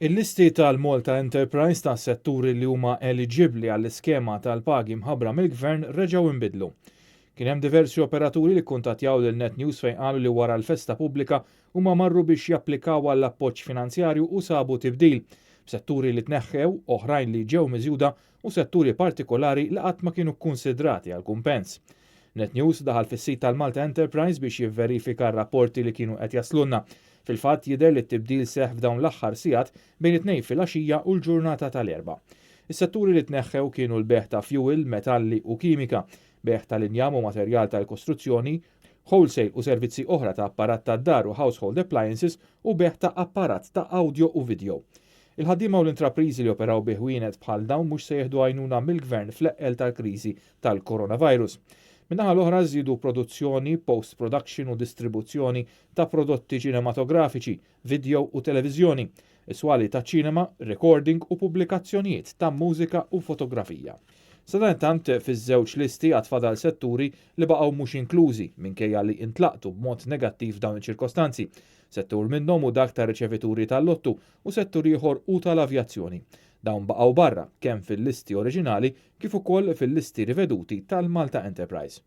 Il-listi tal-Malta Enterprise ta' setturi li huma eliġibbli għall-iskema tal-pagi mħabbra mill-Gvern reġgħu nbidlu. Kien hemm diversi operaturi li kkuntattjaw lil Net News fejn qalu li wara l-festa pubblika huma marru biex japplikaw għall appoġġ finanzjarju u sabu tibdil b'setturi li tneħħew, oħrajn li ġew miżjuda u setturi partikolari li qatt ma kienu kkunsidrati għal kumpens. Net News daħal fis-sit tal-Malta Enterprise biex jivverifika r-rapporti li kienu qed jaslunna. Fil-fatt jidher li t-tibdil seħħ f'dawn l-aħħar sigħat bejn it-Tnejn filgħaxija u l-ġurnata tal-Erbgħa. Is-setturi li tneħħew kienu l-bejgħ ta' fuel, metalli u kimika, bejgħ tal-injam u materjal tal-kostruzzjoni, wholesale u servizzi oħra ta' apparat tad-dar u household appliances u bejgħ ta' apparat ta' audio u video. Il-ħaddiema u l-intrapriżi li operaw bi ħwienet bħal dawn mhux se jieħdu għajnuna mill-gvern fl-eqqel tal-kriżi tal-coronavirus. Min-naħa l-oħra żiedu produzzjoni, post-production u distribuzzjoni ta' prodotti ċinematografiċi, video u televiżjoni, swali ta' ċinema, recording u pubblikazzjonijiet ta' mużika u fotografija. Sadanittant, fiż-żewġ listi għad fadal setturi li baqgħu mhux inklużi minkejja li intlaqtu b'mod negattiv dawn iċ-ċirkostanzi. Settur minnhom hu dak ta' riċevituri tal-lottu u settur ieħor hu tal-avjazzjoni. Dawn baqgħu barra kemm fil-listi oriġinali kif ukoll fil-listi riveduti tal-Malta Enterprise.